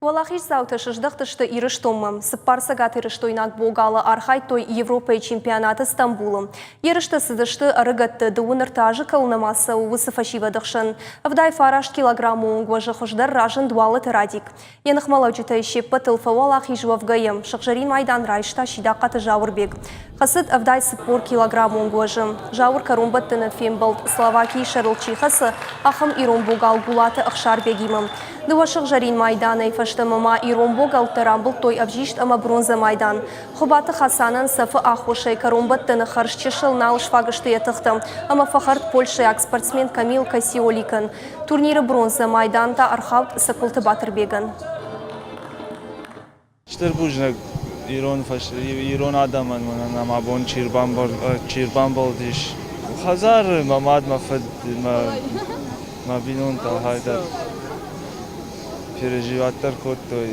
Уӕлахиздзаутӕ сыздӕхтысты Ирыстонмӕ. Цыппар цӕгатирыстойнаг богалы архайдтой Европӕйы чемпионаты Стамбулы. Ерыстӕ цыдысты ӕрыгӕтты, 33 азы кӕуыл нӕма цӕуы, уыцы фӕсивӕды хсӕн. 79 килограммы онг уӕзы хуыздӕр разынд Уалыты Радик. Йӕ ныхмӕлӕуджытӕй се ппӕтыл фӕуӕлахиз уӕвгӕйӕ, сыгъзӕрин майдан райста Сидахъаты Зауырбег. Хӕцыд 70 килограммы онг уӕзы. Зауыр кӕронбӕттӕны фембӕлд, Словакийы сӕрыл чи хӕцы, ахӕм ирон богал Гулаты Ӕхсарбегимӕ. Дыууӕ сыгъзӕрин майданӕй фӕстӕмӕ ма ирон богӕлттӕ рамбылдтой ӕвзист ӕмӕ бронзӕ майдан. Хуыбаты Хасанӕн цӕфы аххосӕй кӕронбӕттӕны хӕрз чысыл нал сфаг сты йӕ тыхтӕ ӕмӕ фӕхӕрд польшӕйаг спортсмен Камил Касиоликӕн. Турниры бронзӕ майдан та ӕрхауд Цӕкуылты Батырбегӕн. Стыр бузныг ирон, ирон адӕмӕн мӕнӕн ӕм абон чи ӕрбамбӕлдис. Хӕдзары мӕ мад, мӕ фыд, мӕ, мӕ бинонтӕ хайдӕр переживать дӕр кодтой.